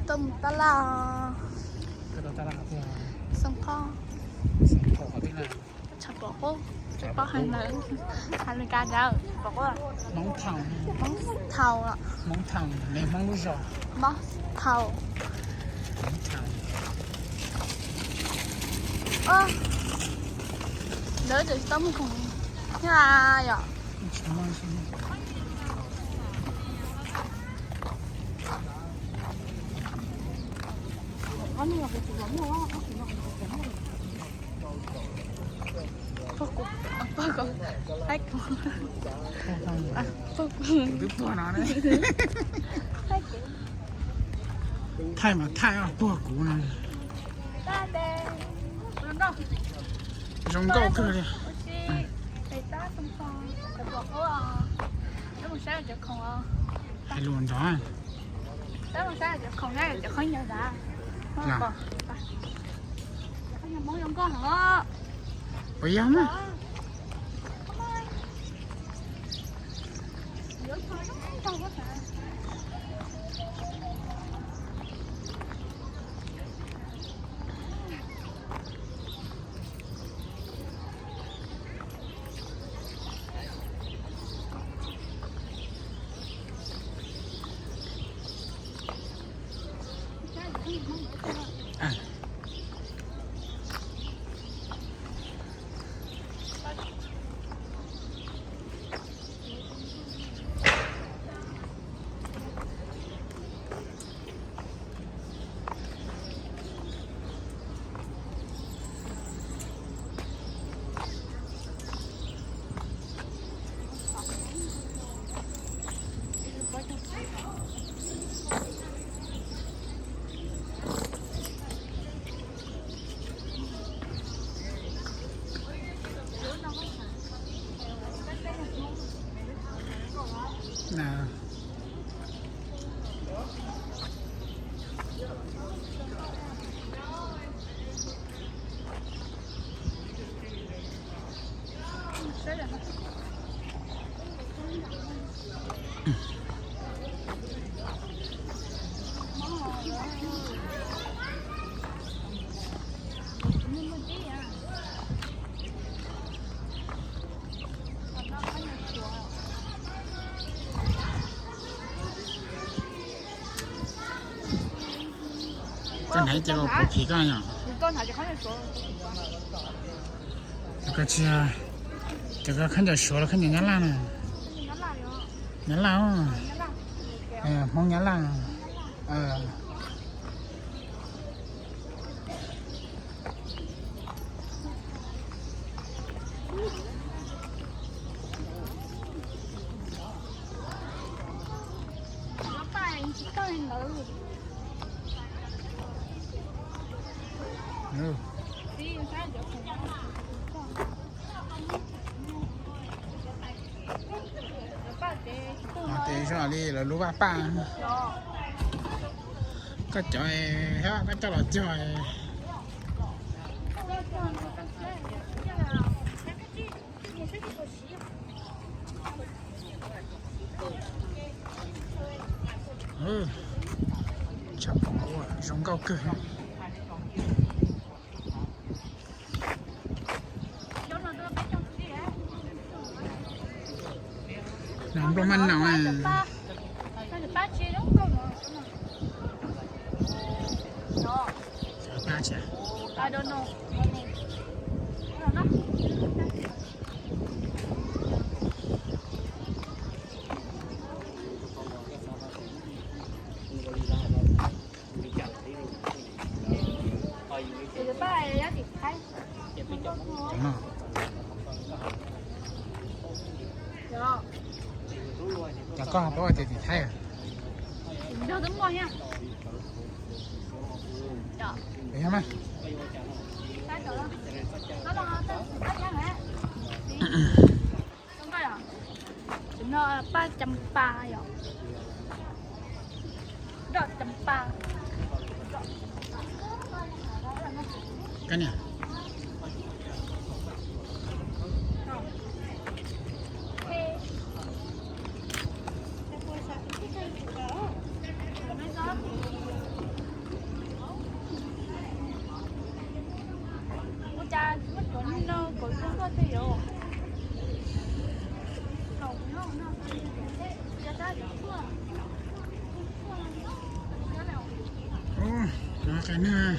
Tau mus tab laj. Xoo qoj. Tshav pom qub, tsis paub hais ntawd, hais li cas ntawd. Hmoob Thaum, Hmoob Thaum, Hmoob Thaum, Hmoob lub zos. Hmoob Thaum. Lawv tseem tsis tau mus khoom thiab yom. Pog kuv, pog kuv, pog kuv, pog kuv. Twb puag no ne. Thaij mas thaij os, puag kuv no. Zoo nkauj kawg li. Hais lus nrov. Puas yog na? Koj hnav ces kuv phim koj yom. Ces koj tsis, ces koj khaub ncaws Suav los khaub ncaws Nyab Laj na? Nyab Laj, Hmoob Nyab Laj. Tes zoo li lawv lub vaj paj. Koj cov, koj coj los cog. Tshav pom zoo nkauj kawg. Nplooj maj naus. Cov koj paub tias tim Thaib. Paj Cam Pa yom. Koj niam, Qe neeg.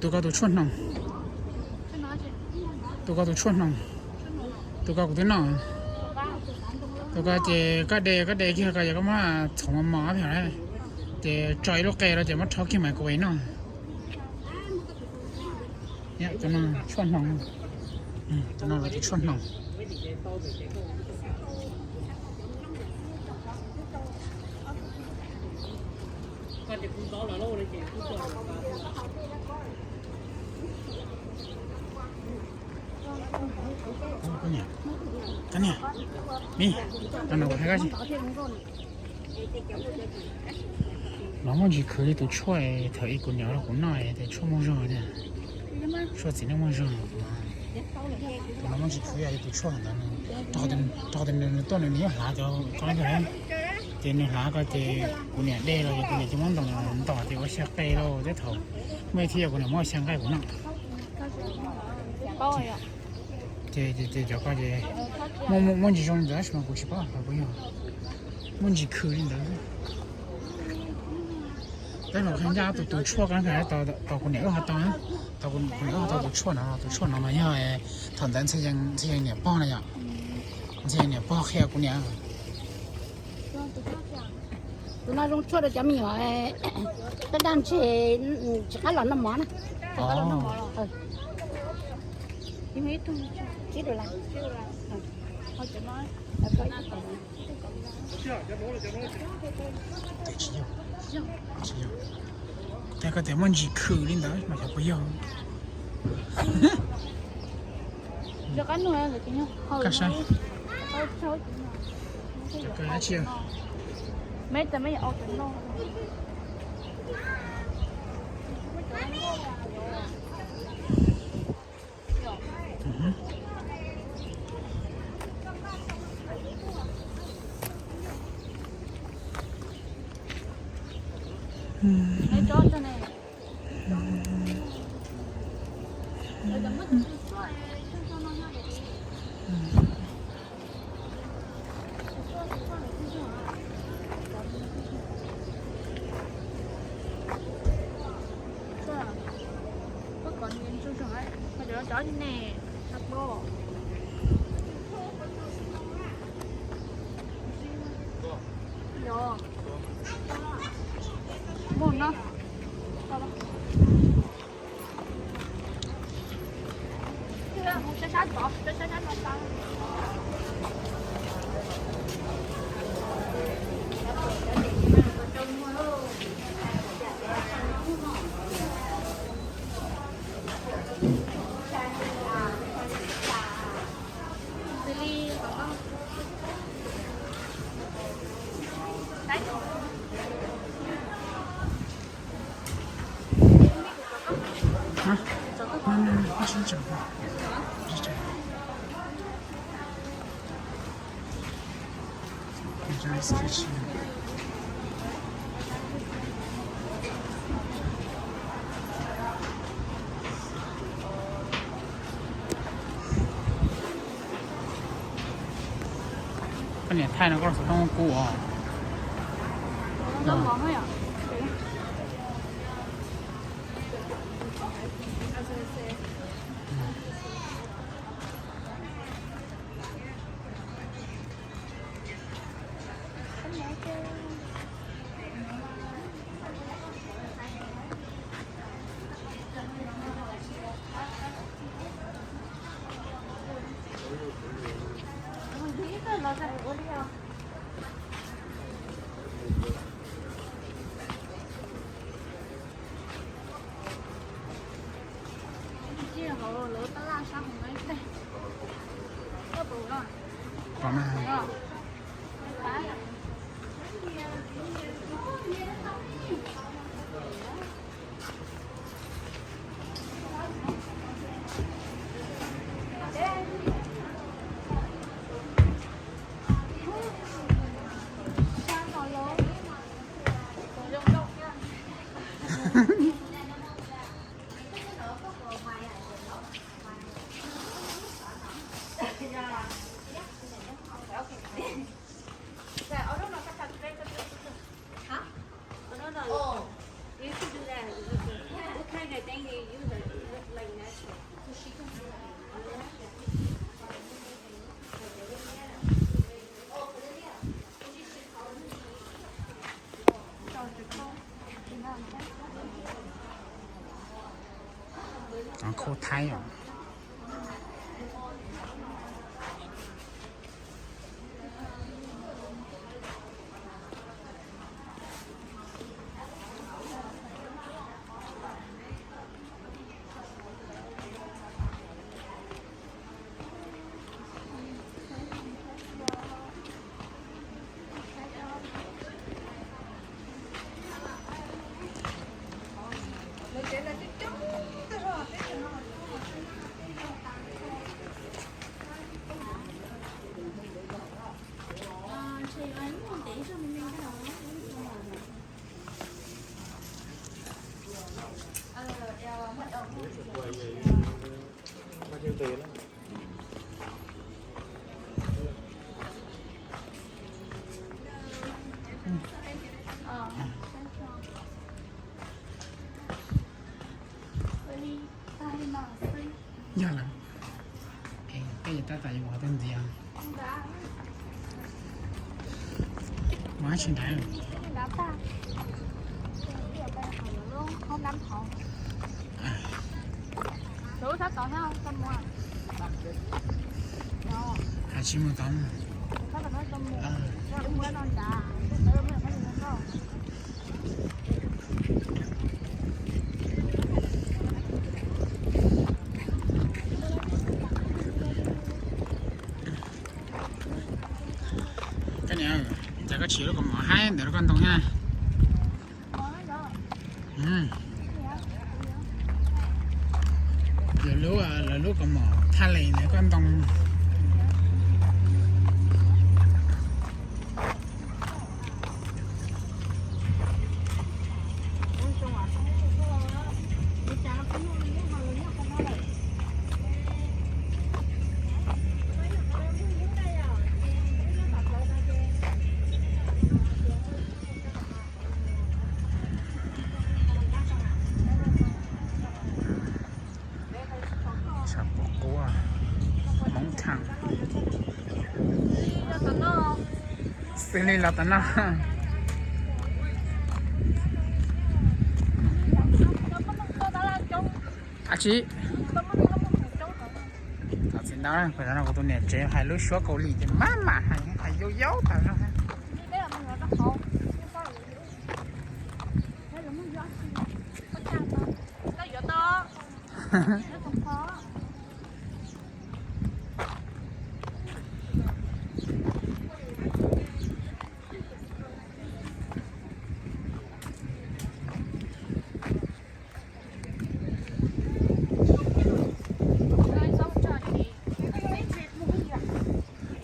Tus koj tus tshuaj hnoos. Tus koj tus tshuaj hnoos. Tus koj kuv twb noj. Tus koj ces koj de, koj de kiag ko, yog koj muab txhoov mos mos thiab, ces tso ib lub qe rau ces muab rhaub kiag mas kuv noj. Tus no tshuaj hnoos. Tus no lawv tus tshuaj hnoos. Niam, niam, no kuv hais koj, no muaj ntsis khwv li tus tshuaj thaum ub kuv niam ua rau kuv noj, tus tshuaj muaj zog na, tshuaj txiv neej muaj zog. Tus no muaj ntsis khwv li tus tshuaj ntawd, rau qhov tias nws tuaj nws yeej hlav cov ko, ces nws hlav ko ces kuv niam de los ces kuv niam cia muab ntaus ntaus ces ua xya qe lauj, tej thaum muaj ib txhia yog kuv niam muab ua xya nqaij kuv noj. Ces, ces, ces cov ko ces muaj, muaj ntsis zoo li ntawd tab sis mas kuv tsis paub hais puas yog, muaj ntsis khwv li ntawd. Peb mam qhia ncaj tus, tus tshuaj ko, tau kuv niam wb ho tau, tau kuv niam wb ho tau tus tshuaj no, tus tshuaj no mas yog thaum ntawd Ntxhee Yees niam pog na yom. Ntxhee Yees niam pog qhia kuv niam. Tus no zoo tshuaj rau cov me nyuam daj daj ntseg tsis qab los noj mov na. Tsis yog, tsis yog. Cas koj tias muaj ntsis khwv li ntawd mas xyov puas yog. Koj saib. Cov ko dab tsi? Koj niam thaij no koj los xov tooj kub os. Pom na. Khau Thaib os. Yog lawm. Tej tab tom yuav ua tau ntxiv. Ua tsis nrad. Hais tsis mus tod. Koj niam, cas koj tsis lub kaus mom haib ntawm lub koj ntoo thiab? Lawv lub, lawv lub kaus mom thaj les ntawm koj ntoo. Xav pom quav Hmoob Town. Xws li los tom no. Ab tsi. Thaum txiv ntawd kuv tus niam tsev hais lub suab Kaus Lim ces maj mam hais, hais yau yau tas zog.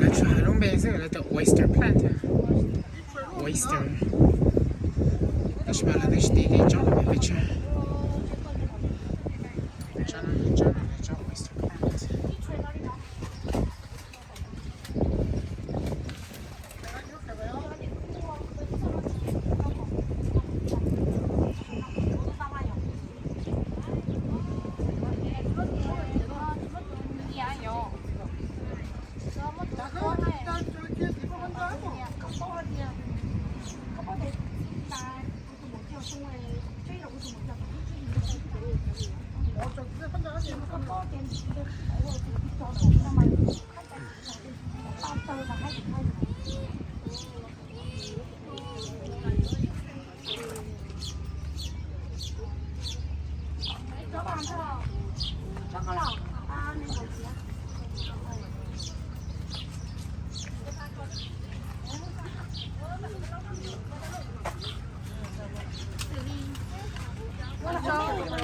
Lawv tsuas hais lub npe xwb, lawv tias oyster plant. Oyster. Tab sis mas lawv twb tsis teb tias tsob pes tsawg. Tsob no, tsob no, tsob oyster plant.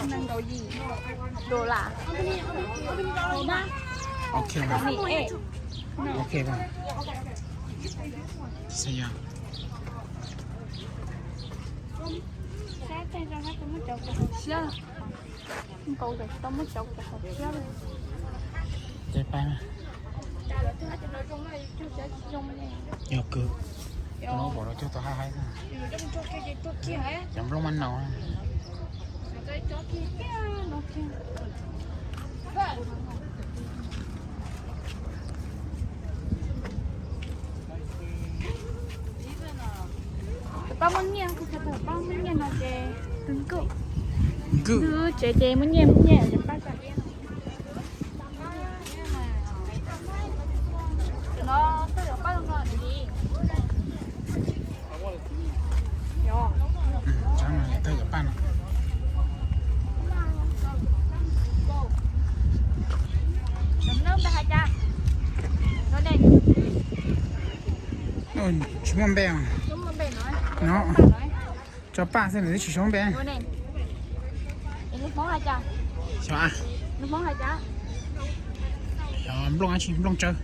Nees nkaum yim dollar. Ok, ok, see you. Nkaus tsis tau muab cov kaus hauv thiab. Ces pab. Yog kwv. Tus no pom los cog tau haib haib. Cov nplooj maj naus. Pab muaj nyiaj, kuv cov pab muaj nyiaj no ces twb nkauj. Kwm. Tsev ces muaj nyiaj muaj nyiaj. Tawg yuav paj no. Tsis muaj npe. No, tso paj xwb nws twb tsis zoo npe. Xyov a. Xyov nplooj dab tsi, nplooj tsawb.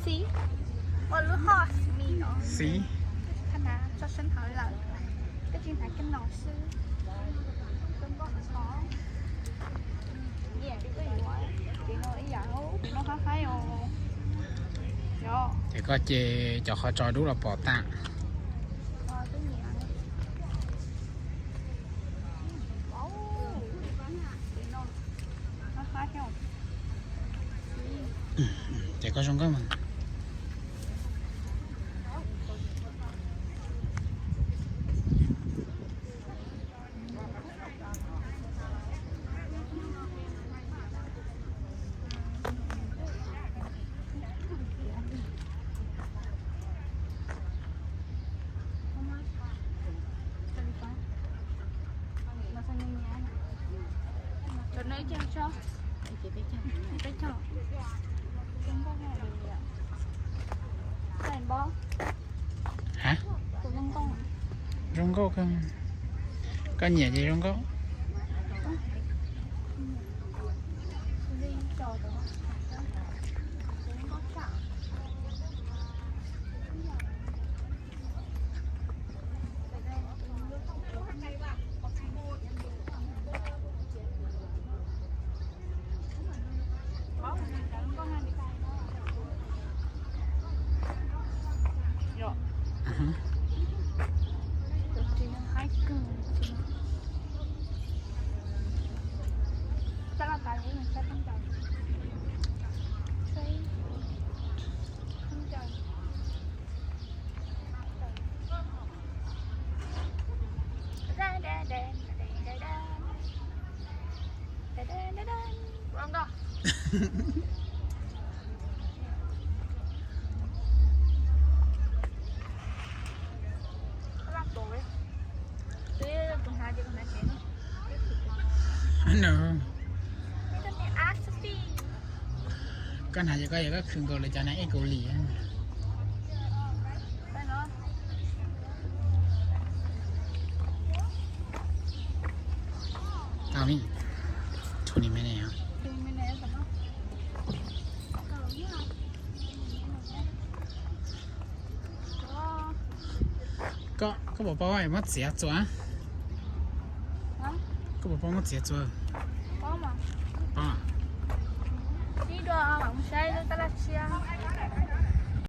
Xib, ua lub hoj xim no. Xib. Koj na tso seb hauv lawm. Koj tsis hnav koj no xwb. Ces koj ces cov qhov tso dub los pom tag. Ces koj zoo nkauj mas. Ha? Zoo nkauj, koj nyiam ces zoo nkauj. Koj hnav ces koj yog koj khwv nkaus lawv cov na ej kaus lim. Tau, twenty minutes. Koj, koj puas paub muab txiav txuas? Koj puas paub muab txiav txuas? Paub. Ib dua mam mus saib lub tab laj tshiab.